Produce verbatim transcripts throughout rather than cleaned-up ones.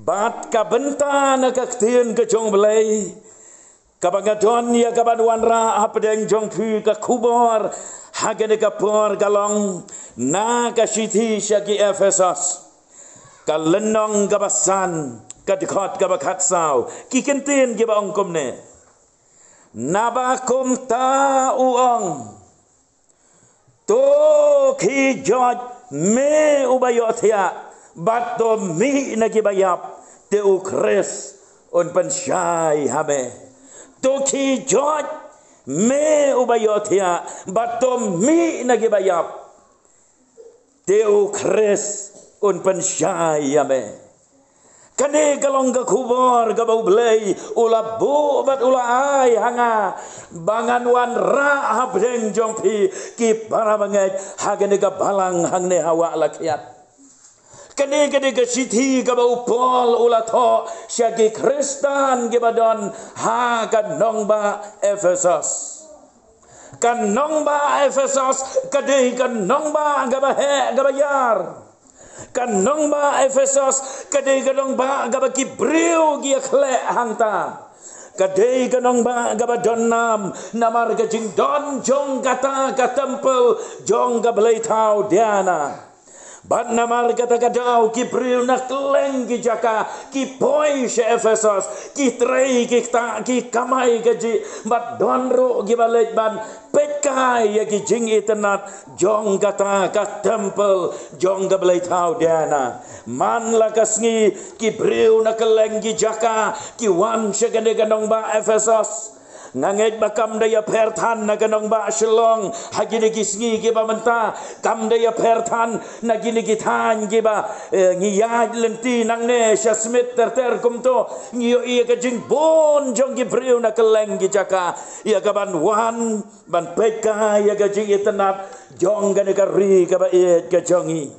Bad ka bynta na ka ktien ka jong U Blei, kaba nga don ïa kaban wanrah hapdeng jong phi ka khubor ha kane ka por ka long na ka shithi sha ki Ephesos, ka lynnong kaba san, ka dkhot kaba khatsaw, ki kyntien kiba ong kumne. Naba kumta u ong, to khie joit me uba ïohthiah, bad to mih na kiba ïap, te u Khrist un pynshai ha me. To khie joit me uba ïohthiah, bad to mih na kiba ïap, te u Khrist un pynshai ïa me. Kane ka long ka khubor kaba U Blei u la buh bad u la ai ha nga, ba ngan wanrah hapdeng jong phi ki para bangeit ha kane ka balang hangne ha Wah Lakhiat. Kane, kane ka shithi kaba u Paul u la thoh sha ki Khristan kiba don ha ka nongbah Ephesos. Ka nongbah Ephesos ka dei ka nongbah kaba heh kaba ïar. Ka nongbah Ephesos ka dei ka nongbah kaba ki briew ki ïakhleh hangta. Ka dei ka nongbah kaba don nam namar ka jingdon jong kata ka templ jong ka blei thaw Diana. Bad namar kata ka daw ki briew na kylleng ki jaka ki poi sha Ephesos, ki trei ki ktah, ki kamai kajih, bad don ruh kiba leit ban peit kai ïa ki jingitynnad jong kata ka templ jong ka blei thaw Diana. Man la ka sngi ki briew na kylleng ki jaka ki wan sha kane ka nongbah Ephesos. Nga ngeit ba kam da ïapher than na ka nongbah Shillong ha kine ki sngi kiba mynta, kam da ïapher than na kine ki thaiñ kiba, eh, ngi ïaid lynti nangne sha Smit ter ter kumto, ngi ïohi ïa ka jingbun jong ki briew na kylleng ki jaka ïa kaban wan ban peit kai ïa ka jingitynnad jong kane ka ri kaba ïeit ka jong ngi.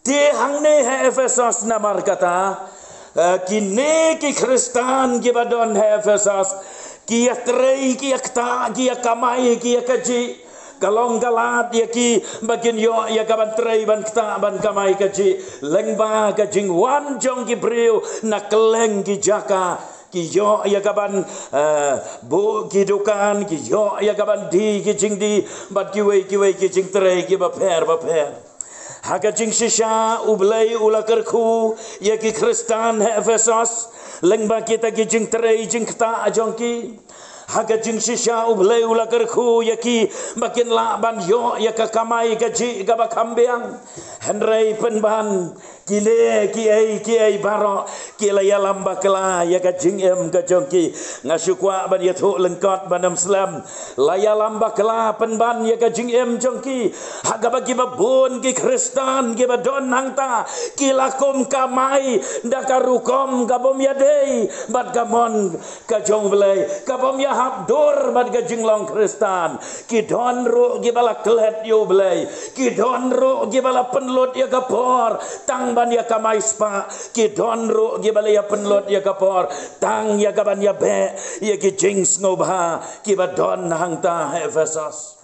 Te hangne ha Ephesos namar kata, eh, kine ki Khristan kiba don ha Ephesos, ki ïatrei, ki ïaktah, ki ïakamai, ki ïakajih. Ka long ka lad ïa ki ba kin ïoh ïa kaban trei ban ktah ban kamai kajih lyngba ka jingwan jong ki briew na kylleng ki jaka. Ki ïoh ïa kaban, eh, buh ki dukan, ki ïoh ïa kaban die ki jingdie, bad kiwei kiwei ki jingtrei kiba pher bapher. Ha ka jingshisha U Blei u la kyrkhu ïa ki Khristan ha Ephesos lyngba kita ki jingtrei jingktah jong ki. Ha ka jingshisha U Blei u la kyrkhu ïa ki ba kin lah ban ïoh ïa ka kamai kajih kaba kham biang. Hynrei pynban kine kiei kiei baroh ki la ïalam bakla ïa ka jingim ka jong ki. Nga shu kwah ban ïathuh lyngkot ban ym slem. La ïalam bakla pynban ïa ka jingim jong ki. Ha kaba kiba bun ki Khristan kiba don hangta ki la kum kamai da ka rukom ka bym ïadei bad ka mon ka jong U Blei, ka bym ïahap dur bad ka jinglong Khristan. Ki don ruh kiba la klet ïa U Blei, ki don ruh kiba la pynlut ïa ka por tang ban ïakamai spah, ki don ruh kiba la ïapynlut ïa ka por tang ïa kaban ïabeh ïa ki jingsngewbha kiba don hangta ha Ephesos.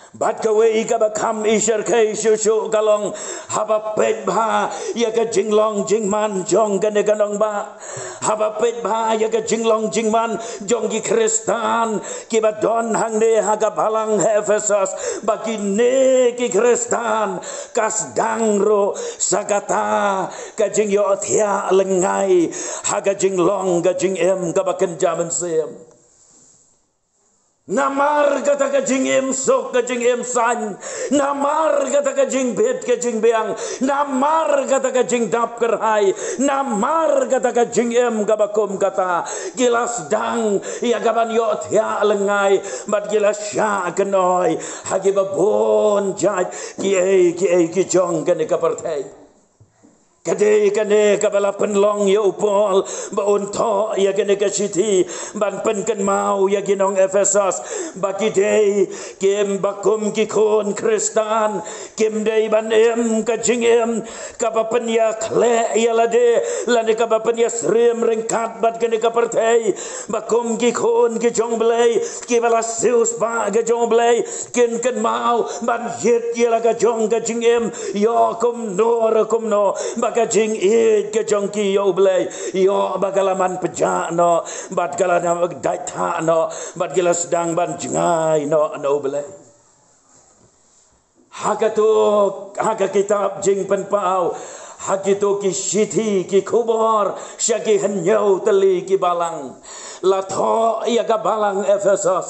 Bad kawei kaba kham ishyrkhei shuh shuh ka long, haba peit bha ïa ka jinglong jingman jong kane ka nongbah, haba peit bha ïa ka jinglong jingman jong ki Khristan kiba don hangne ha ka balang ha Ephesos, ba kine ki Khristan ka sdang ruh sa kata ka jingïohthiah lyngngai ha ka jinglong ka jingim kaba kynja mynsiem. Namar kata ka jingim suk, ka jingim saiñ, namar kata ka jingbit ka jingbiang, namar kata ka jingdap kyrhai, namar kata ka jingim kaba kum kata, ki la sdang ïa kaban ïohthiah lyngngai bad ki la shah kynoi ha kiba bun jait kiei kiei ki jong kane ka pyrthei. Ka dei kane kaba la pynlong ïa u Paul ba un thoh ïa kane ka shithi ban pynkynmaw ïa ki nong Ephesos ba ki dei kim, ba kum ki khun Khristan kim dei ban im ka jingim kaba pynïakhleh ïa lade lane kaba pynïasyriem ryngkat bad kane ka pyrthei. Ba kum ki khun ki jong U Blei kiba la siewspah ka jong U Blei, kin kynmaw ban ïit ïa la ka jong ka jingim ïoh kumno re kumno, ba ka jingïeit ka jong ki ïa U Blei, ïoh ba ka la man pjah noh, bad ka la dait thah noh, bad ki la sdang ban jngai noh na U Blei. Ha kato, ha ka kitab Jingpynpaw, ha kito ki shithi, ki khubor sha ki hynñiew tylli ki balang, la thoh ïa ka balang Ephesos.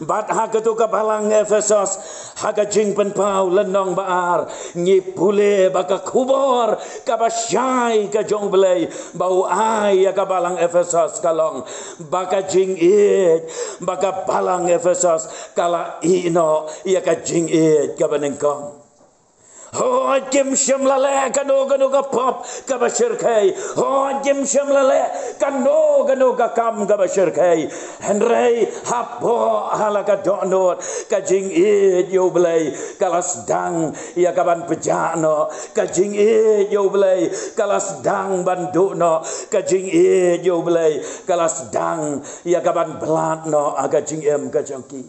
Bad ha kato ka balang Ephesos, ha ka Jingpynpaw lynnong ba ar, ngi pule ba ka khubor kaba shai ka jong U Blei ba u ai ïa ka balang Ephesos ka long ba ka jingïeit, ba ka balang Ephesos ka la ïeh noh ïa ka jingïeit kaba nyngkong. Hooid, kim shym la leh kano kano ka pop kaba shyrkhei. Hooid, kim shym la leh kano kano ka kam kaba shyrkhei. Hynrei hapoh ha la ka dohnud, ka jingïeit ïa U Blei ka la sdang ïa kaban pjah noh. Ka jingïeit ïa U Blei ka la sdang ban duh noh. Ka jingïeit ïa U Blei ka la sdang ïa kaban blad noh ha ka jingim ka jong ki.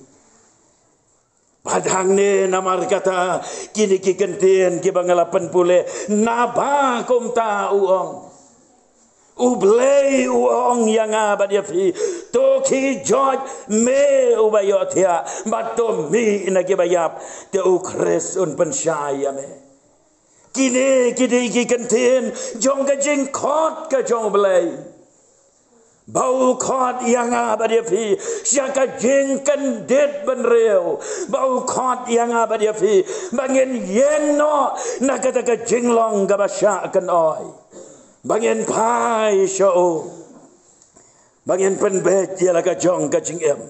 Bad hangne namar kata kine ki kyntien kiba nga la pynpule, naba kumta u ong, U Blei u ong ïa nga bad ïa phi, to khie joit me uba ïohthiah, bad to mih na kiba ïap, te U Khrist un pynshai ïa me. Kine ki dei ki kyntien jong ka jingkhot ka jong U Blei. Ba u khot ïa nga bad ïa phi sha ka jingkyndit bynriew. Ba u khot ïa nga bad ïa phi ba ngin ïeng noh na kata ka jinglong kaba shah kynoi. Ba ngin phai sha u. Ba ngin pynbeit ïa la ka jong ka jingim.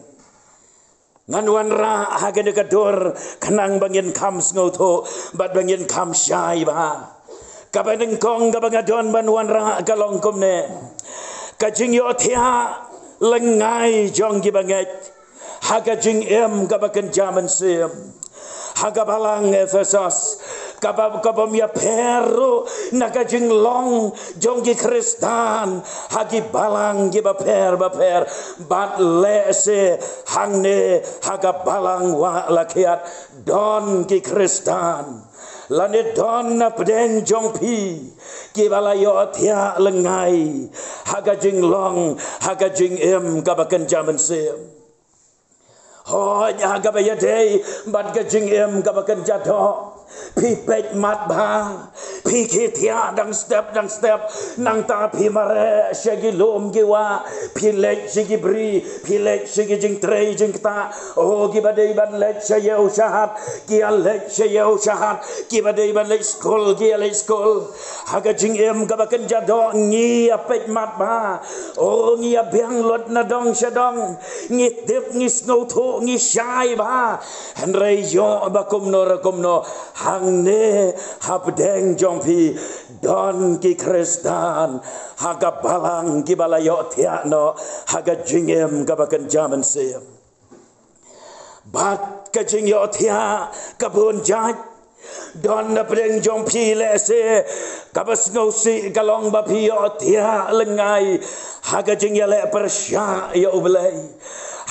Ngan wanrah ha kane ka dur khnang ba ngin kham sngewthuh bad ba ngin kham shai bha. Kaba nyngkong kaba nga don ban wanrah ka long kumne: ka jingïohthiah lyngngai jong kiba ngeit ha ka jingim kaba kynja mynsiem. Ha ka balang Ephesos, kaba, kabym ïapher ruh na ka jinglong jong ki Khristan ha ki balang kiba pher bapher, bad lehse hangne ha ka balang Wah Lakhiat don ki Khristan lane don na pdeng jong phi kiba la ïohthiah lyngngai ha ka jinglong, ha ka jingim kaba kynja mynsiem. Hooid, ha kaba ïadei bad ka jingim kaba kynja doh, phi peit mat bha, phi khie thiah dang step dang step. Nangta phi mareh sha ki lum ki wah, phi leit sha ki bri, phi leit sha ki jingtrei jingktah. O, kiba dei ban leit sha ïew sha hat ki ïa leit sha ïew sha hat, kiba dei ban leit skul ki ïa leit skul. Ha ka jingim kaba kynja doh ngi ïa peit mat bha. O, ngi ïa biang lut na dong sha dong. Ngi tip, ngi sngewthuh, ngi shai bha. Hynrei ïoh ba kumno re kumno, hangne hapdeng jong phi don ki Khristan ha ka balang kiba la ïohthiah noh ha ka jingim kaba kynja mynsiem. Bad ka jingïohthiah ka bun jait. Don na pdeng jong phi lehse kaba sngewsih ka long ba phi ïohthiah lyngngai ha ka jingïaleh pyrshah ïa U Blei,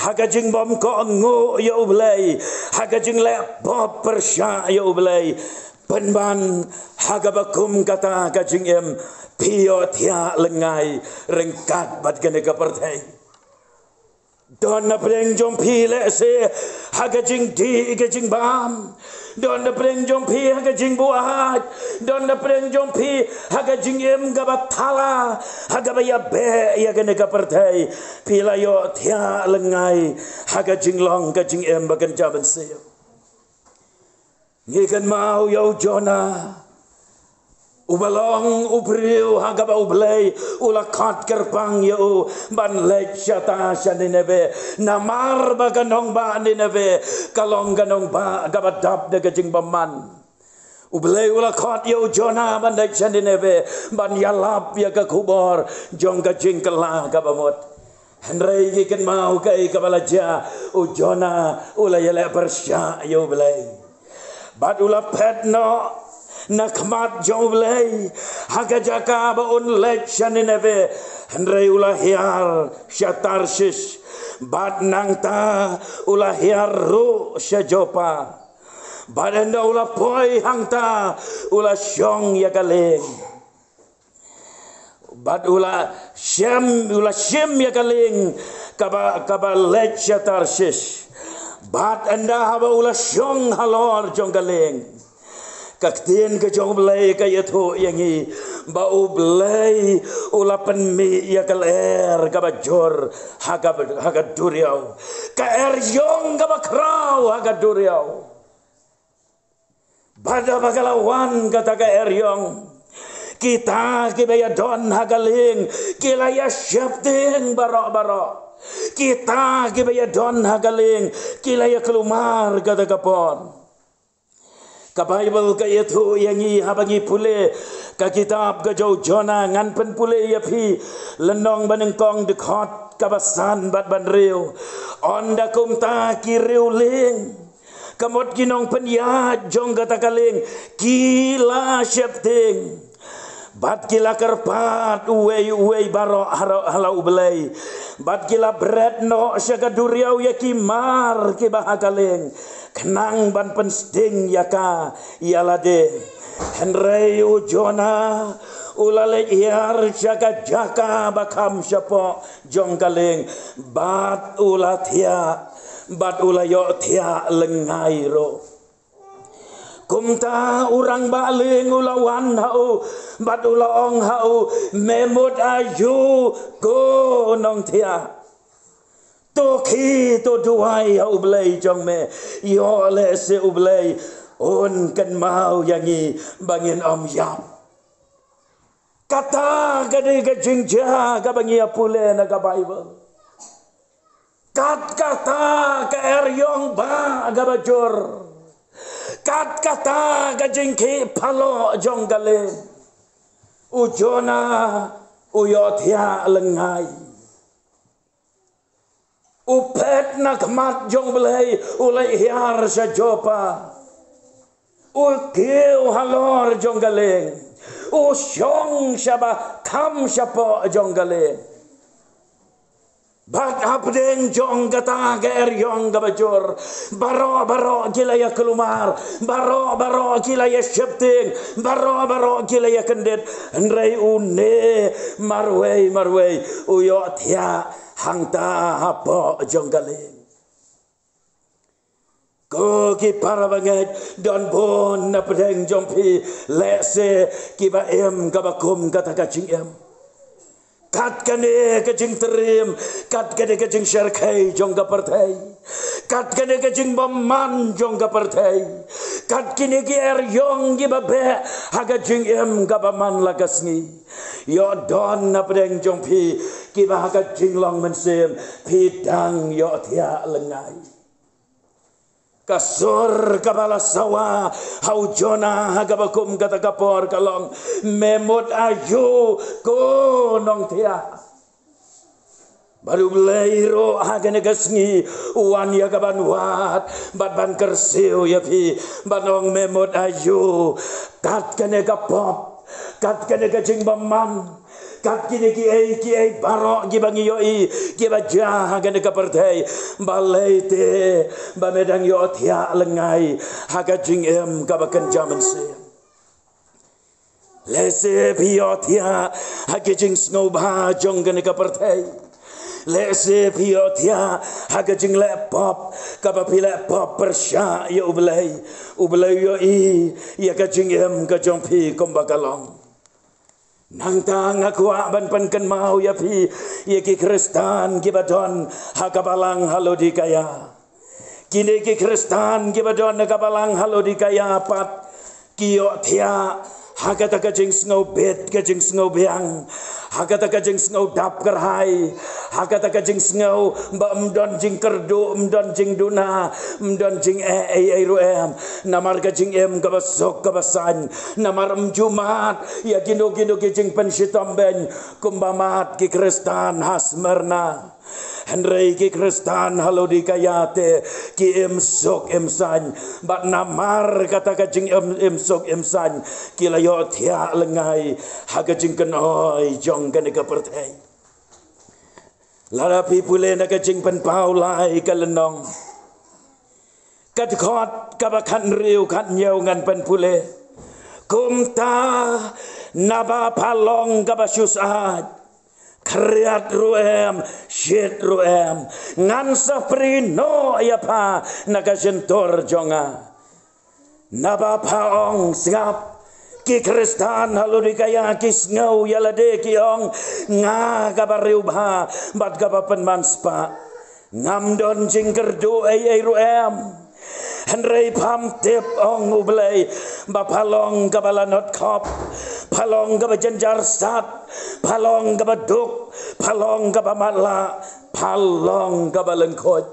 ha ka jingbym kohnguh ïa U Blei, ha ka jingleh pop pyrshah ïa U Blei. Pynban ha kaba kum kata ka jingim, phi ïohthiah lyngngai ryngkat bad kane ka pyrthei. Don na pdeng jong phi lehse ha ka jingdih ka jingbam. Don na pdeng jong phi ha ka jingbuaid. Don na pdeng jong phi ha ka jingim kaba thala, ha kaba ïabeh ïa kane ka pyrthei. Phi la ïohthiah lyngngai ha ka jinglong ka jingim ba kynja mynsiem. Ngi kynmaw ïa u Jonah, uba long u briew ha kaba U Blei u la khot kyrpang ïa u ban leit shata sha Nineveh, namar ba ka nongbah Nineveh ka long ka nongbah kaba dap da ka jingbymman. U Blei u la khot ïa u Jonah ban leit sha Nineveh ban ïalap ïa ka khubor jong ka jingkylla kaba mut. Hynrei ngi kynmaw kaei kaba la jia, u Jonah u la ïaleh pyrshah ïa U Blei. Bad u la phet noh na khmat jong U Blei ha ka jaka ba un leit sha Nineveh. Hynrei u la hiar sha Tarshish, bad nangta u la hiar ruh sha Joppa. Bad ynda u la poi hangta u la shong ïa ka lieng. Bad u la shim, u la shim ïa ka lieng kaba, kaba leit sha Tarshish. Bad ynda haba u la shong halor jong ka lieng, ka ktien ka jong U Blei ka ïathuh ïa ngi ba U Blei u la pynmih ïa ka lyer kaba jur ha ka, ha ka duriaw, ka eriong kaba khraw ha ka duriaw. Bad haba ka la wan kata ka eriong, kita kiba ïadon ha ka lieng ki la ïa sheptieng baroh baroh. Kita kiba ïadon ha ka lieng ki la ïa kulmar kata ka por. Ka Baibl ka ïathuh ïa ngi haba ngi pule ka kitab ka jong u Jonah, ngan pynpule ïa phi lynnong banyngkong, dkhot kaba san bad ba hynriew. Ynda kumta ki riewlieng, ka mut ki nongpynïaid jong kata ka lieng, ki la sheptieng. Bad ki la kyrpad uwei uwei baroh ha la, ha la U Blei. Bad ki la bret noh sha ka duriaw ïa ki mar kiba ha ka lieng, khnang ban pynsting ïa ka ïa lade. Hynrei u Jonah u la leit hiar sha ka jaka ba kham shapoh jong ka lieng, bad u la thiah, bad u la ïohthiah lyngngai ruh. Kumta u rangbah lieng u la wan ha u, bad u la ong ha u, me mut aïu, ko nongthiah? To khie, to duwai ha U Blei jong me, ïoh lehse U Blei un kynmaw ïa ngi ba ngin ym ïap. Kata ka dei ka jingjia kaba ngi ïa pule na ka Baibl. Kat kata ka eriong ba kaba jur, kat kata ka jingkhih paloh jong ka lieng, u Jonah u ïohthiah lyngngai. U phet na khmat jong U Blei, u leit hiar sha Joppa. U kiew halor jong ka lieng, u shong sha ba kham shapoh jong ka lieng. Bad hapdeng jong kata ka eriong kaba jur, baroh baroh ki la ïa kulmar, baroh baroh ki la ïa sheptieng, baroh baroh ki la ïa kyndit. Hynrei une marwei marwei u ïohthiah hangta hapoh jong ka lieng. Ko ki para bangeit, don bun na pdeng jong phi lehse kiba im kaba kum kata ka jingim. Kat kane ka jingtriem, kat kane ka jingshyrkhei jong ka pyrthei, kat kane ka jingbymman jong ka pyrthei, kat kine ki eriong kiba beh ha ka jingim kaba man la ka sngi. Ïoh don na pdeng jong phi kiba ha ka jinglong mynsiem phi dang ïohthiah lyngngai. Ka sur kaba la sawa ha u Jonah ha kaba kum kata ka por ka long, me mut aïu, ko nongthiah? Bad U Blei ruh ha kane ka sngi u wan ïa ka ban wad bad ban kyrsiew ïa phi, ban ong, me mut aïu? Kat kane ka pop, kat kane ka jingbymman, kat kine kiei kiei baroh kiba ngi ïohi kiba jia ha kane ka pyrthei, balei te ba me dang ïohthiah lyngngai ha ka jingim kaba kynja mynsiem? Lehse phi ïohthiah ha ki jingsngewbha jong kane ka pyrthei. Lehse phi ïohthiah ha ka jingleh pop, kaba phi leh pop pyrshah ïa U Blei. U Blei u ïohi ïa ka jingim ka jong phi kumba ka long. Nangta nga kwah ban pynkynmaw ïa phi ïa ki Khristan kiba don ha ka balang ha Laodikaia. Kine ki Khristan kiba don ha ka balang ha Laodikaia pat ki ïohthiah ha kata ka jingsngewbit ka jingsngewbiang, ha kata ka jingsngewdap kyrhai, ha kata ka jingsngew ba ym don jingkyrduh, ym don jingduna, ym don jingeh ei ei ruh em. Namar ka jingim kaba suk kaba saiñ, namar ym ju mad ïa kino kino ki jingpynshitom beiñ kumba mad ki Khristan ha Smyrna. Hynrei ki Khristan ha Laodikaia te ki im suk im saiñ, bad namar kata ka jingim im suk im saiñ ki la ïohthiah lyngngai ha ka jingkynoi jong kane ka pyrthei. Lada phi pule na ka Jingpynpaw lai ka lynnong, ka dkhot kaba khathynriew khathynñiew ngan pynpule. Kumta Naba pha long kaba shu syaid, khriat ruh em, shit ruh em, ngan sa prie noh ïa pha na ka shyntur jong nga. Naba pha ong, sngap, ki Khristan ha Laodikaia ki sngew ïa lade ki ong, nga kaba riewbha bad kaba pynban spah. Ngam don jingkyrduh ei ei ruh em. Hynrei pham tip, ong U Blei, ba pha long kaba lanot khop, pha long kaba jynjar sat, pha long kaba duk, pha long kaba matlah, pha long kaba lyngkhuid.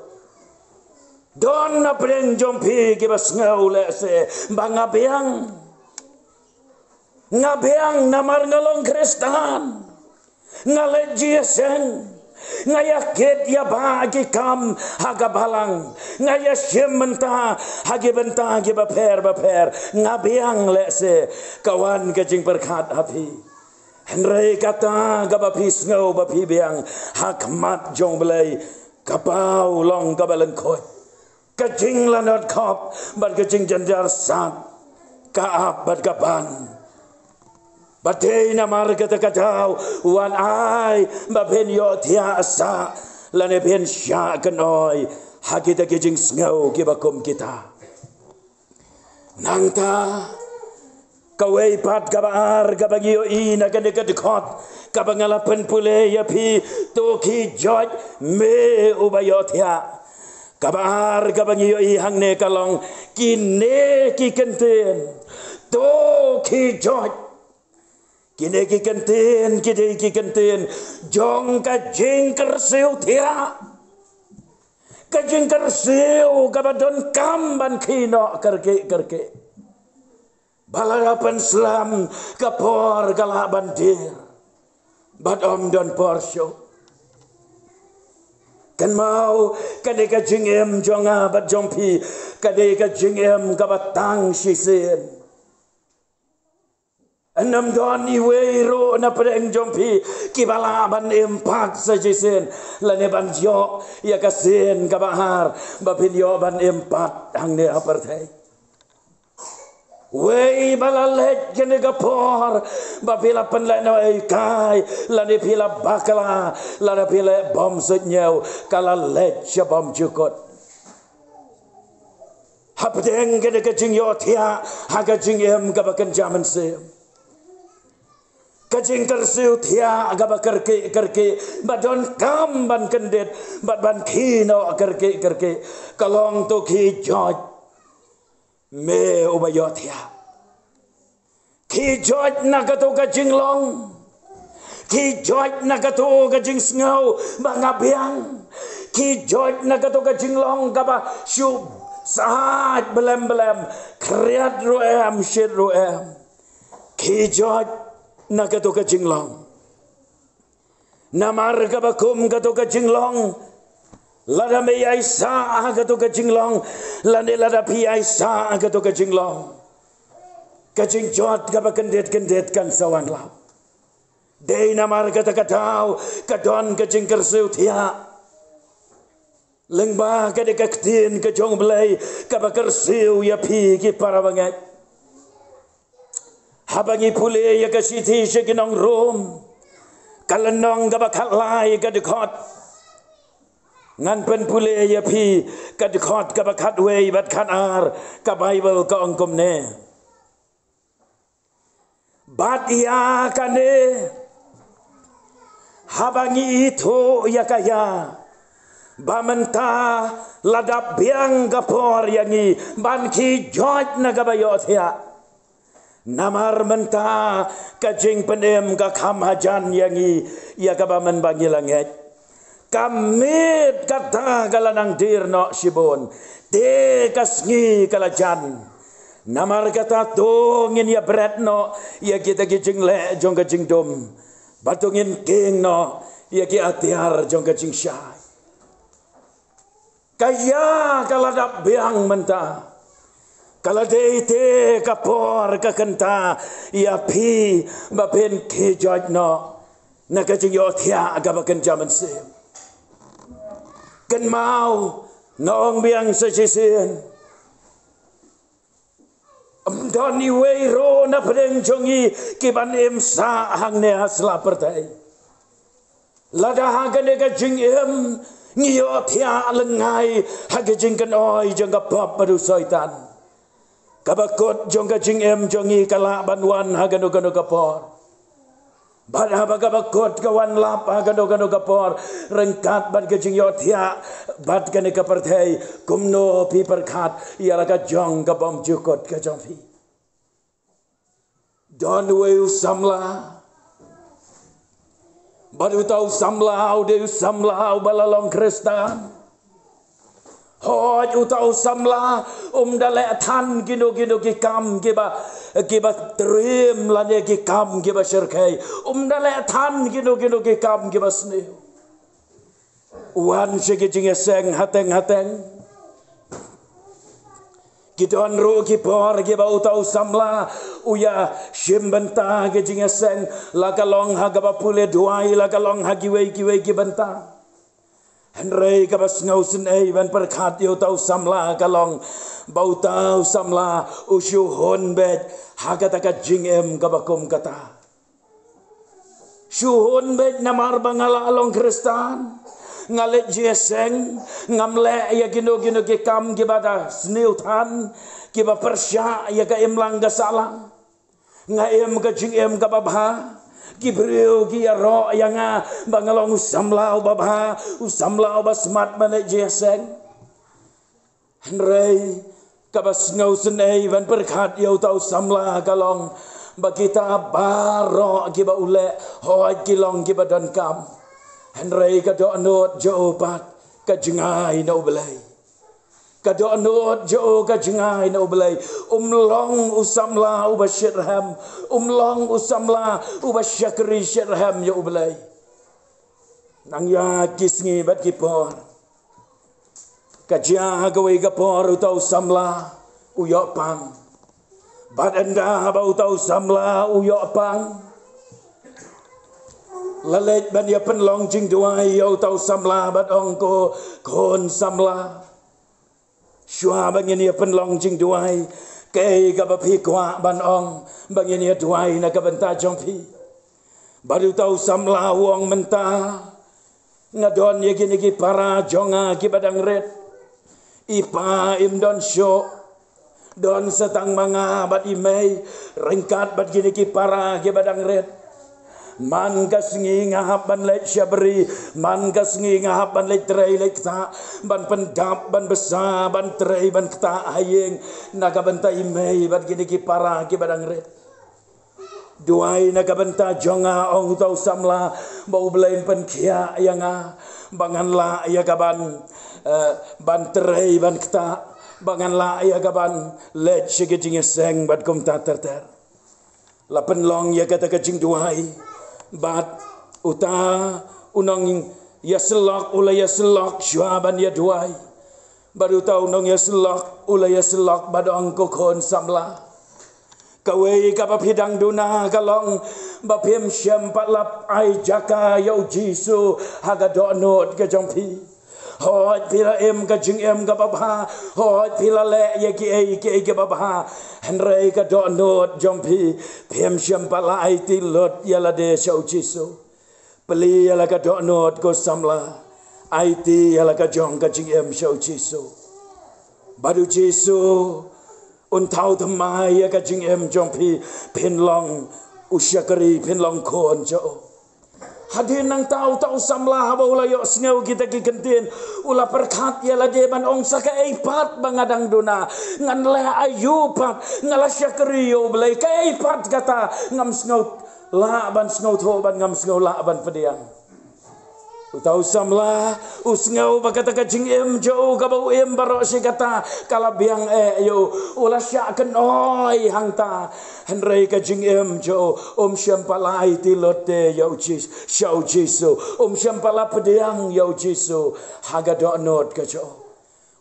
Don na pdeng jong phi kiba sngew lehse ba nga biang. Nga biang namar nga long Khristan. Nga leit jingïaseng. Nga ïakit ïabah ki kam ha ka balang. Nga ïashim bynta ha ki bynta kiba pher ba pher. Nga biang lehse, ka wan ka jingpyrkhat ha phi. Hynrei kata kaba phi sngew ba phi biang, ha khmat jong U Blei ka paw long kaba lyngkhuid. Ka jinglanot khop bad ka jingjynjar sat ka ap bad ka pan. Bad dei namar kata ka daw, wat ai ba phin ïohthiah sah lane phin shah kynoi ha kita ki jingsngew kiba kum kita. Nangta kawei pat kaba ar kaba ngi ïohi na kane ka dkhot kaba nga la pynpule ïa phi, to khie joit, me uba ïohthiah. Kaba ar kaba ngi ïohi hangne ka long, kine ki kyntien, to khie joit. Kine ki kyntien ki dei ki kyntien jong ka jingkyrsiew thiah. Ka jingkyrsiew kaba donkam ban khie noh kyrkieh kyrkieh. Ba lada pynslem ka por ka lah ban dier bad ym don por shuh. Kynmaw, kane ka jingim jong nga bad jong phi, kane ka jingim kaba tang shisien. Ym don iwei ruh na pdeng jong phi kiba lah ban im pat sa shisien, lane ban ïoh ïa ka sien kaba ar ba phin ïoh ban im pat hangne ha pyrthei. Wei ba la leit kane ka por ba phi la pynlehnohei kai, lane phi la bakla, lane phi la bym suidñiew, ka la leit sha bymjukut. Hapdeng kane ka jingïohthiah ha ka jingim kaba kynja mynsiem, ka jingkyrsiew thiah kaba kyrkieh kyrkieh, ba donkam ban kyndit bad ban khie noh kyrkieh kyrkieh, ka long, to khie joit, me uba ïohthiah. Khie joit na kato ka jinglong. Khie joit na kato ka jingsngew ba nga biang. Khie joit na kato ka jinglong kaba shu syaid blem blem, khriat ruh em, shit ruh em. Khie joit na kato ka jinglong. Namar kaba kum kato ka jinglong, lada me ïaisah ha kato ka jinglong, lane lada phi ïaisah ha kato ka jinglong, ka jingjot kaba kyndit kyndit kan sa wan lap. Dei namar kata ka daw ka don ka jingkyrsiew thiah. Lyngba kane ka ktien ka jong U Blei kaba kyrsiew ïa phi ki para bangeit. Haba ngi pule ïa ka shithi sha ki nong Rom, ka lynnong kaba khatlai ka dkhot. Ngan pynpule ïa phi ka dkhot kaba khatwei bad khatar, ka Baibl ka ong kumne. Bad ïa kane, haba ngi ithuh ïa ka ïa, ba mynta la dap biang ka por ïa ngi ban khie joit na kaba ïohthiah. Namar mynta ka jingpynim ka kham hajan ïa ngi, ïa kaba mynba ngi la ngeit. Ka miet kata ka la nang dier noh shibun, te ka sngi ka la jan. Namar kata to ngin ïa bret noh ïa kita ki jingleh jong ka jingdum, bad to ngin kieng noh ïa ki atiar jong ka jingshai. Ka ïa ka la dap biang mynta. Ka la dei te ka por ka kynta ïa phi ba phin khie joit noh na ka jingïohthiah kaba kynja mynsiem. Kynmaw, nga ong biang sa shisien, Ym don iwei ruh na pdeng jong ngi ki ban im sah hangne ha sla pyrthei. Lada ha kane ka jingim ngi ïoh thiah lyngngai ha ka jingkynoi jong ka pop bad u Soitan, kaba kut jong ka jingim jong ngi ka lah ban wan ha kano kano ka por. Bad haba kaba kut ka wan lap ha kano kano ka por, ryngkat bad ka jingïohthiah bad kane ka pyrthei, kumno phi pyrkhat ïa la ka jong ka bymjukut ka jong phi? Don uwei u samla, bad uta u samla u dei u samla uba la long Khristan. Hooid, uta u samla um da leh than kino kino ki kam kiba, kiba triem lane ki kam kiba shyrkhei. Um da leh than kino kino ki kam kiba sniew. U wan sha ki jingïaseng hateng hateng. Ki don ruh ki por kiba uta u samla u ïa shim bynta ki jingïaseng, la ka long ha kaba pule duwai, la ka long ha kiwei kiwei ki bynta. Hynrei kaba sngewsynei ban pyrkhat ïa uta u samla ka long ba uta u samla u shu hun beit ha kata ka jingim kaba kum kata. Shu hun beit namar ba nga la long Khristan, nga leit jingïaseng, ngam leh ïa kino kino ki kam kiba da sniew than, kiba pyrshah ïa ka imlang ka sahlang. Nga im ka jingim kaba bha. Ki briew ki ïaroh ïa nga ba nga long u samla uba bha, u samla uba smat ban leit jingïaseng. Hynrei kaba sngewsynei ban pyrkhat ïa uta u samla ka long ba kita baroh kiba u leh, hooid, ki long kiba donkam. Hynrei ka dohnud jong u pat ka jngai na U Blei. Ka dohnud jong u ka jngai na U Blei. Um long u samla uba shitrhem. Um long u samla uba shakri shitrhem ïa U Blei. Nang ïa ki sngi bad ki por, ka jia ha kawei ka por uta u samla u ïoh pang. Bad ynda ba uta u samla u ïoh pang, la leit ban ïa pynlong jingduwai ïa uta u samla bad ong ko, khun samla, shuwa ba ngin ïa pynlong jingduwai, kaei kaba phi kwah ban ong ba ngin ïa duwai na ka bynta jong phi? Bad uta u samla u ong, mynta nga don ïa kine ki para jong nga kiba dang rit. I pa im don shuh. Don sa tang ma nga bad i mei, ryngkat bad kine ki para kiba dang rit. Man ka sngi nga hap ban leit sha bri, man ka sngi nga hap ban leit trei leit ktah, ban pyndap, ban bsa, ban trei, ban ktah ha ïing na ka bynta i mei bad kine ki para kiba dang rit. Duwai na ka bynta jong nga, ong uta u samla, ba U Blei un pynkhiah ïa nga ba ngan lah ïa ka ban, eh, ban trei, ban ktah, ba ngan lah ïa ka ban leit sha ki jingïaseng bad kumta ter ter. La pynlong ïa kata ka jingduwai bad uta u nongïasyllok u la ïasyllok shuwa ban ïa duwai. Bad uta u nongïasyllok u la ïasyllok bad ong, ko khun samla, kawei kaba phi dang duna ka long ba phim shym pat la ai jaka ïa U Jisu ha ka dohnud ka jong phi. Hooid, phi la im ka jingim kaba bha. Hooid, phi la leh ïa kiei kiei kiba bha. Hynrei ka dohnud jong phi, phim shym pat la aiti lut ïa lade sha U Jisu. Plie ïa la ka dohnud, ko samla. Aiti ïa la ka jong ka jingim sha U Jisu. Bad U Jisu un thaw thymmai ïa ka jingim jong phi, phin long u shakri, phin long khun jong u. Hadien nangta uta u samla haba u la ïohsngew kita ki kyntien, u la pyrkhat ïa lade ban ong, sa kaei pat ba nga dang duna? Ngan leh aïu pat? Nga la shakri ïa U Blei, kaei pat kata? Ngam sngew lah ban sngewthuh bad ngam sngew lah ban pdiang. Uta u samla u sngew ba kata ka jingim jong u kaba u im baroh shi katta ka la biang eh ïa u. U la shah kynoi hangta. Hynrei ka jingim jong u, um shym pat la aiti lut te ïa U Jis-, sha U Jisu. Um shym pat la pdiang ïa U Jisu ha ka dohnud ka jong u.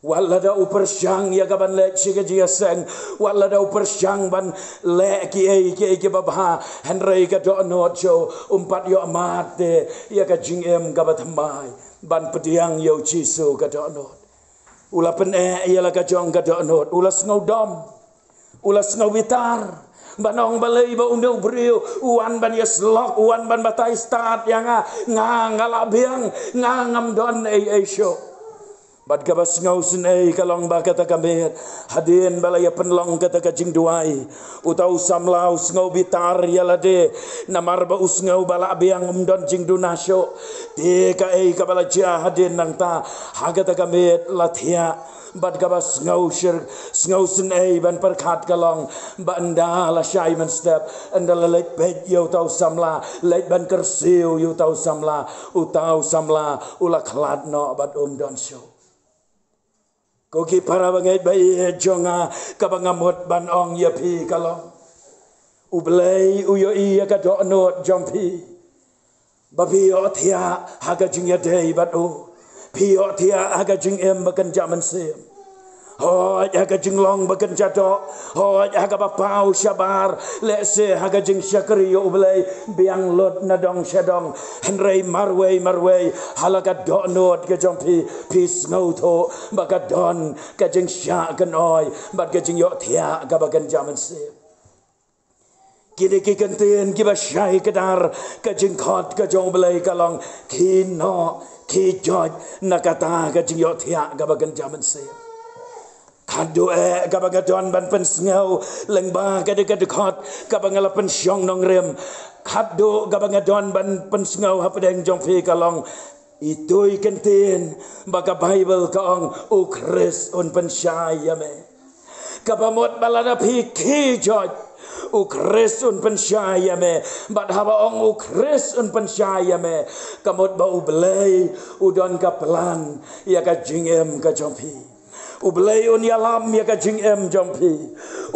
Wat lada u pyrshang ïa ka ban leit sha ka jingïaseng, wat lada u pyrshang ban leh kiei kiei kiba bha, hynrei ka dohnud jong u, um pat ïoh mad te ïa ka jingim kaba thymmai ban pdiang ïa U Jisu ka dohnud. U la pyneh ïa la ka jong ka dohnud, u la sngewdom. U la sngew bitar ban ong, balei ba une u briew u wan ban ïasyllok, u wan ban batai stad ïa nga, nga nga la biang, nga ngam don ei ei shuh. Bad kaba sngewsynei ka long ba kata ka miet, hadien ba la ïa pynlong kata ka jingduwai, uta u samla u sngew bitar ïa lade namar ba u sngew ba la biang, um don jingduna shuh. Te kaei kaba la jia hadien nangta? Ha kata ka miet la thiah. Bad kaba sngew shir, sngewsynei ban pyrkhat ka long ba ynda la shai mynstep, ynda la leit peit ïa uta u samla, leit ban kyrsiew ïa uta u samla, uta u samla u la khlad noh bad um don shuh. Ko ki para bangeit ba ïeit jong nga, kaba nga mut ban ong ïa phi ka long, U Blei u ïohi ïa ka dohnud jong phi ba phi ïohthiah ha ka jingïadei bad u. Phi ïohthiah ha ka jingim ba kynja mynsiem. Hooid, ha ka jinglong ba kynja doh. Hooid, ha kaba paw shabar. Lehse ha ka jingshakri ïa U Blei biang lut na dong sha dong. Hynrei marwei marwei, ha la ka dohnud ka jong phi, phi sngewthuh ba ka don ka jingshah kynoi bad ka jingïohthiah kaba kynja mynsiem. Kine ki kyntien kiba shai kdar, ka jingkhot ka jong U Blei ka long, ki noh, ki joit na kata ka jingïohthiah kaba kynja mynsiem. Khatduh eh kaba nga don ban pynsngew lyngba ka dei ka dkhot kaba nga la pynshong nongrim. Khatduh kaba nga don ban pynsngew hapdeng jong phi ka long, itu i kyntien ba ka Baibl ka ong, U Khrist un pynshai ïa me. Kaba mut ba lada phi ki joit, U Khrist un pynshai ïa me. Bad haba ong U Khrist un pynshai ïa me, ka mut ba U Blei u don ka plan ïa ka jingim ka jong phi. U Blei un ïalam ïa ka jingim jong phi.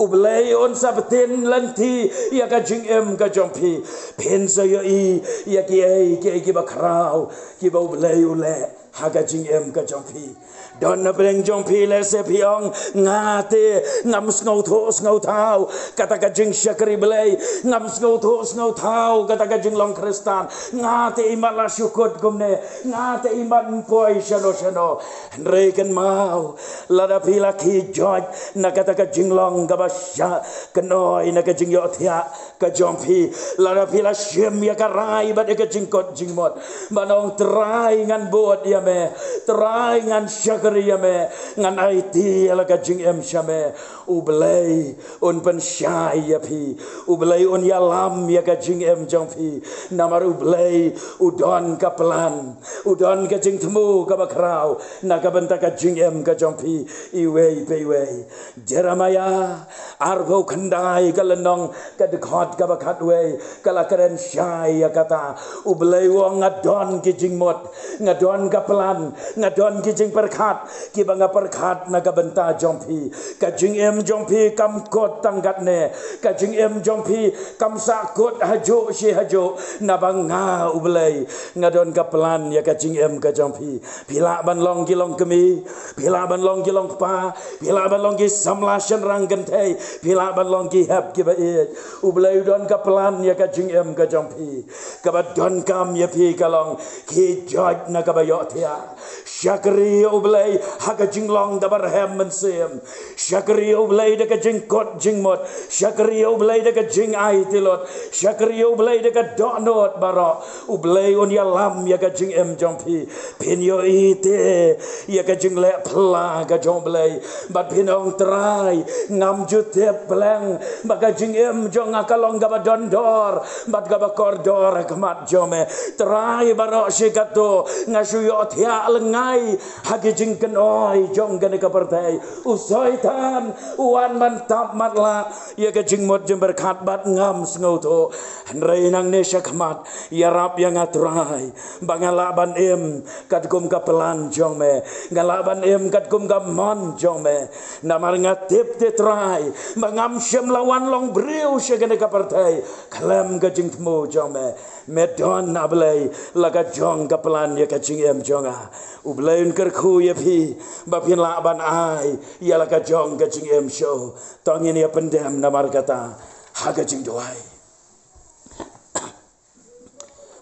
U Blei un sa btin lynti ïa ka jingim ka jong phi. Phin sa ïohi ïa kiei kiei kiba khraw kiba U Blei u leh ha ka jingim ka jong phi. Don na pdeng jong phi lehse phi ong, nga te ngam sngewthuh sngewthaw kata ka jingshakri Blei, ngam sngewthuh sngewthaw kata ka jinglong Khristan, nga te imat la shu kut kumne, nga te imat ym poi shano shano. Hynrei kynmaw, lada phi la ki joit na kata ka jinglong kaba shah kynoi na ka jingïohthiah ka jong phi, lada phi la shim ïa ka rai bad ïa ka jingkut jingmut ban ong, Trai ngan bud ïa me, Trai ngan shakri ïa me, ngan aiti ïa la ka jingim sha me, U Blei un pynshai ïa phi. U Blei un ïalam ïa ka jingim jong phi. Namar U Blei u don ka plan, u don ka jingthmu kaba khraw na ka bynta ka jingim ka jong phi iwei pa iwei. Jeremiah arphew khyndai ka lynnong ka dkhot kaba khatwei ka la kren shai ïa kata. U Blei u ong, nga don ki jingmut, nga don ka plan, nga don ki jingpyrkhat kiba nga pyrkhat na ka bynta jong phi. Ka jingim jong phi kam kut tang katne, ka jingim jong phi kam sah kut hajuh shi hajuh, naba nga U Blei nga don ka plan ïa ka jingim ka jong phi. Phi lah ban long ki longkmie, phi lah ban long ki longkpa, phi lah ban long ki samla shynrang kynthei, phi lah ban long ki hep kiba ïeit. U Blei u don ka plan ïa ka jingim ka jong phi. Kaba donkam ïa phi ka long, ki joit na kaba ïohthiah. Shakri ïa U Blei ha ka jinglong kaba rhem mynsiem. Shakri ïa U Blei da ka jingkut jingmut. Shakri ïa U Blei da ka jingaiti lut. Shakri ïa U Blei da ka dohnud baroh. U Blei un ïalam ïa ka jingim jong phi. Phin ïohi te ïa ka jingleh pla ka jong U Blei. Bad phin ong, Trai, ngam ju tip pleng ba ka jingim jong nga ka long kaba don dor bad kaba kordor ha khmat jong me. Trai, baroh shi katto nga shu ïohthiah lyngngai ha ki jingkynoi jong kane ka pyrthei. U Soitan u wan ban tap matlah ïa ka jingmut jingpyrkhat bad ngam sngewthuh. Hynrei nangne sha khmat, ïarap ïa nga Trai ba nga lah ban im katkum ka plan jong me, nga lah ban im katkum ka mon jong me. Namar nga tip te Trai ba ngam shym la wan long briew sha kane ka pyrthei khlem ka jingthmu jong me. Me don, A Blei, la ka jong ka plan ïa ka jingim jong nga. U Blei un kyrkhu ïa phi ba phin lah ban ai ïa la ka jong ka jingim shuh. To ngin ïa pyndem namar kata ha ka jingduwai.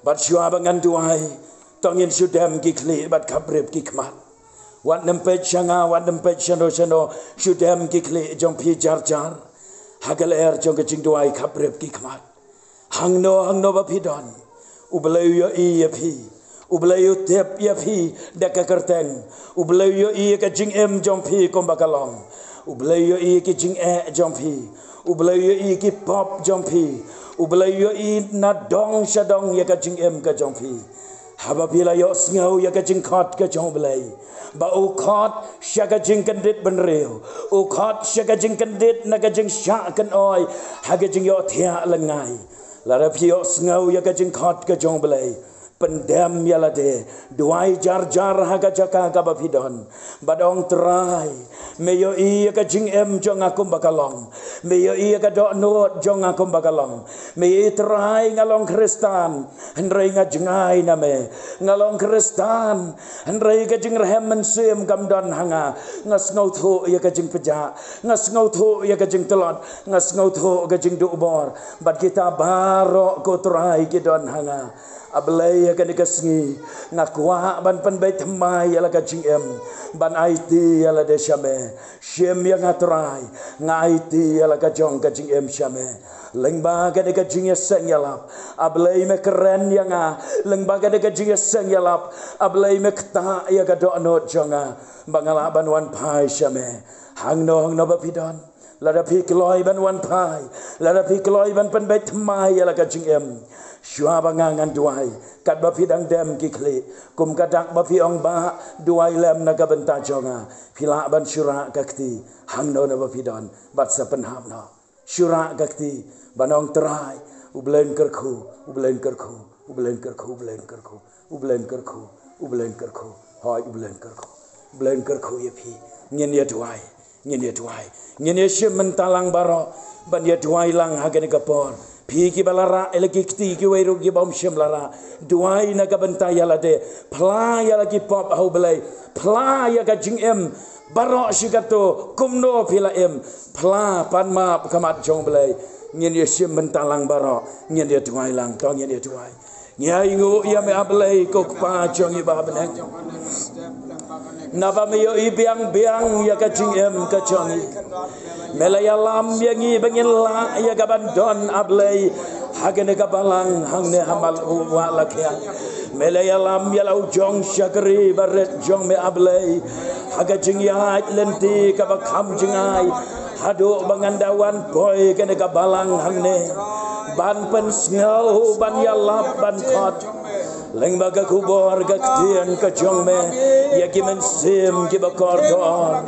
Bad shuwa ba ngan duwai, to ngin shu dem ki khlieh bad khaprip ki khmat. Wat nym peit sha nga, wat nym peit shano shano, shu dem ki khlieh jong phi jar jar. Ha ka lyer jong ka jingduwai khapbrip ki khmat. Hangno hangno ba phi don, U Blei u ïohi ïa phi. U Blei u tip ïa phi da ka kyrteng. U Blei u ïohi ïa ka jingim jong phi kumba ka long. U Blei u ïohi ïa ki jingeh jong phi. U Blei u ïohi ïa ki pop jong phi. U Blei u ïohi na dong sha dong ïa ka jingim ka jong phi. Haba phi la ïohsngew ïa ka jingkhot ka jong U Blei, ba u khot sha ka jingkyndit bynriew, u khot sha ka jingkyndit na ka jingshah kynoi ha ka jingïohthiah lyngngai. Lada phi ïohsngew ïa ka jingkhot ka jong U Blei, pyndem ïa lade, duwai jar jar ha ka jaka kaba phi don, bad ong, Trai, me ïohi ïa ka jingim jong nga kumba ka long. Me ïohi ïa ka dohnud jong nga kumba ka long. Me ïohi, Trai, nga long Khristan, hynrei nga jngai na me. Nga long Khristan, hynrei ka jingrhem mynsiem kam don ha nga. Nga sngewthuh ïa ka jingpjah, nga sngewthuh ïa ka jingtlot, nga sngewthuh ka jingduh bor. Bad kita baroh, ko Trai, ki don ha nga. A Blei, ha kane ka sngi nga kwah ban pynbeit thymmai ïa la ka jingim, ban aiti ïa lade sha me. Shim ïa nga, Trai, nga aiti ïa la ka jong ka jingim sha me. Lyngba kane ka jingïaseng ïalap, A Blei, me kren ïa nga. Lyngba kane ka jingïaseng ïalap, A Blei, me ktah ïa ka dohnud jong nga, ba nga lah ban wan phai sha me. Hangno hangno ba phi don, lada phi kloi ban wan phai, lada phi kloi ban pynbeit thymmai ïa la ka jingim, shuwa ba nga ngan duwai, katba phi dang dem ki khlieh, kum ka dak ba phi ong, Bah, duwai lem na ka bynta jong nga. Phi lah ban shu rah ka kti hangno hangno ba phi don, bad sa pynhap noh. Shu rah ka kti ban ong, Trai, U Blei un kyrkhu, U Blei un kyrkhu, U Blei un kyrkhu, U Blei un kyrkhu, U Blei un kyrkhu, U Blei un kyrkhu. Hooid, U Blei un kyrkhu. U Blei un kyrkhu ïa phi. Ngin ïa duwai, ngin ïa duwai, ngin ïa shim bynta lang baroh, ban ïa duwai lang ha kane ka por. Phi kiba la rah ïa la ki kti, kiwei ruh kiba ym shym la rah, duwai na ka bynta ïa lade. Phla ïa la ki pop ha U Blei. Phla ïa ka jingim baroh shi katto, kumno phi la im. Phla, pan map ha khmat jong U Blei. Ngin ïa shim bynta lang baroh, ngin ïa duwai lang, to ngin ïa duwai. Ngi ainguh ïa me, A Blei, ko Kpa jong ngi ba ha bneng, naba me ïohi biang biang ïa ka jingim ka jong ngi. Me la ïalam ïa ngi ba ngin lah ïa ka ban don, A Blei, ha kane ka balang hangne ha Mawlai Wah Lakhiang. Me la ïalam ïa la u jong shakri barit jong me, A Blei, ha ka jingïaid lynti kaba kham jngai, haduh ba ngan da wan poi kane ka balang hangne, ban pynsngew, ban ïalap, ban khot lyngba ka khubor ka ktien ka jong me ïa ki mynsiem kiba kordor,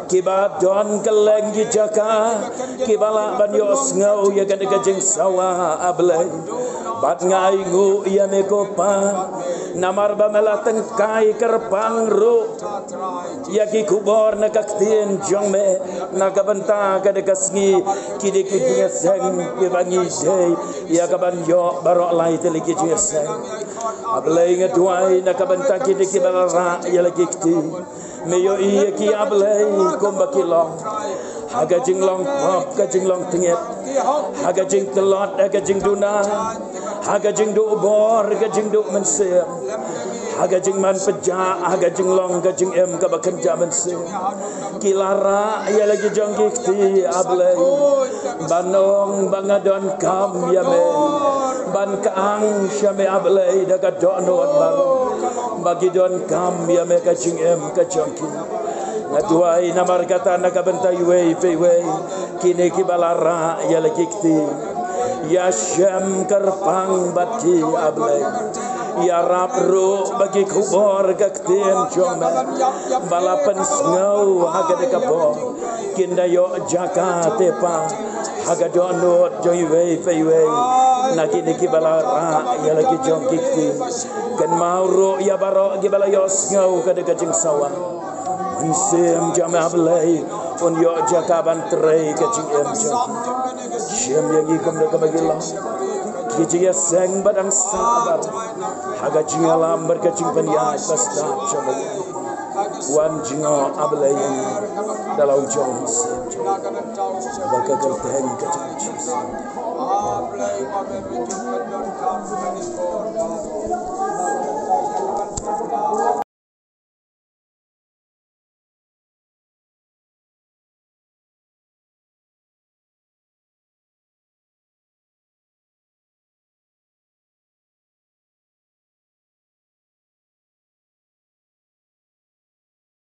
kiba don kylleng ki jaka, kiba lah ban ïohsngew ïa kane ka jingsawa, A Blei. Bad nga ainguh ïa me, ko Pa, namar ba me la tyngkai kyrpang ruh ïa ki khubor na ka ktien jong me na ka bynta kane ka sngi. Kine ki jingïaseng kiba ngi dei ïa ka ban ïoh baroh lai tylli ki jingïaseng. A Blei, nga duwai na ka bynta kine kiba la rah ïa la ki kti. Me ïohi ïa ki, A Blei, kumba ki long, ha ka jinglong pop, ka jinglong tngit, ha ka jingtlot, ha ka jingduna, ha ka jingduh bor, ka jingduh mynsiem, ha ka jingman pjah, ha ka jinglong ka jingim kaba kynja mynsiem. Ki la rah ïa la ki jong ki kti, A Blei, ban ong ba nga donkam ïa me, ban kyang sha me, A Blei, da ka dohnud baroh, ba ki donkam ïa me ka jingim ka jong ki. Nga duwai namar kata na ka bynta iwei pa iwei, kine kiba la rah ïa la ki kti. Ïashem kyrpang bad ki, A Blei. Ïarap ruh ba ki khubor ka ktien jong me ba la pynsngew ha kane ka por kin da ïoh jaka, te Pa, ha ka dohnud jong iwei pa iwei na kine kiba la rah ïa la ki jong ki kti. Kynmaw ruh ïa baroh kiba la ïohsngew kane ka jingsawa. Mynsiem jong me, A Blei, un ïoh jaka ban trei ka jingim jong ki. Shim ïa ngi kumno kumba ngi long. Ki jingïaseng ba dang sah baroh, ha ka jingïalam bad ka jingpynïaid ba stad jong me. Wan jngoh, A Blei, da la u jong u Mynsiem jong me, ha ka kyrteng ka jong u Jisu.